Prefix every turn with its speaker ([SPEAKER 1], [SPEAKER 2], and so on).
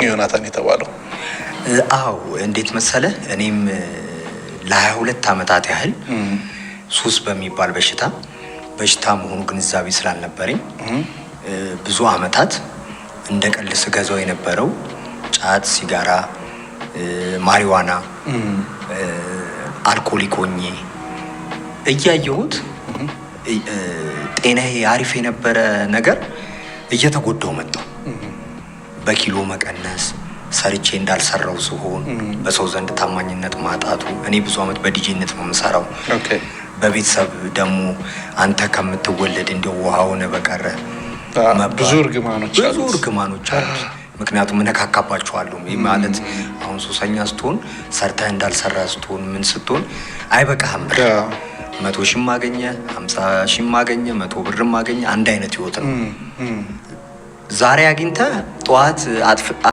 [SPEAKER 1] ዮናታን የተባለው?
[SPEAKER 2] አዎ፣ እንዴት መሰለ፣ እኔም ለ22 ዓመታት ያህል ሱስ በሚባል በሽታ፣ በሽታ መሆኑ ግንዛቤ ስላልነበረኝ ብዙ ዓመታት እንደ ቀልድ ስገዛው የነበረው ጫት፣ ሲጋራ፣ ማሪዋና፣ alcoholic ሆኜ እያየሁት ጤናዬ አሪፍ የነበረ ነገር እየተጎዳው መጣሁ። በኪሎ መቀነስ፣ ሰርቼ እንዳልሰራው ስሆን፣ በሰው ዘንድ ታማኝነት ማጣቱ። እኔ ብዙ ዓመት በዲጄነት ነው የምሰራው። በቤተሰብ ደግሞ አንተ ከምትወለድ እንዲያው ውሃ ሆነ በቀረ መባል።
[SPEAKER 1] ብዙ እርግማኖች
[SPEAKER 2] ብዙ
[SPEAKER 1] አሉት።
[SPEAKER 2] እርግማኖች አሉት። ምክንያቱም እነካካባቸዋለሁ። ይህ ማለት አሁን ሱሰኛ ስትሆን፣ ሰርተህ እንዳልሰራ ስትሆን፣ ምን ስትሆን አይበቃህም ብር። 100 ሺህም አገኘ፣ 50 ሺህም አገኘ፣ 100 ብርም አገኘ አንድ አይነት ህይወት ነው። ዛሬ አግኝተህ ጠዋት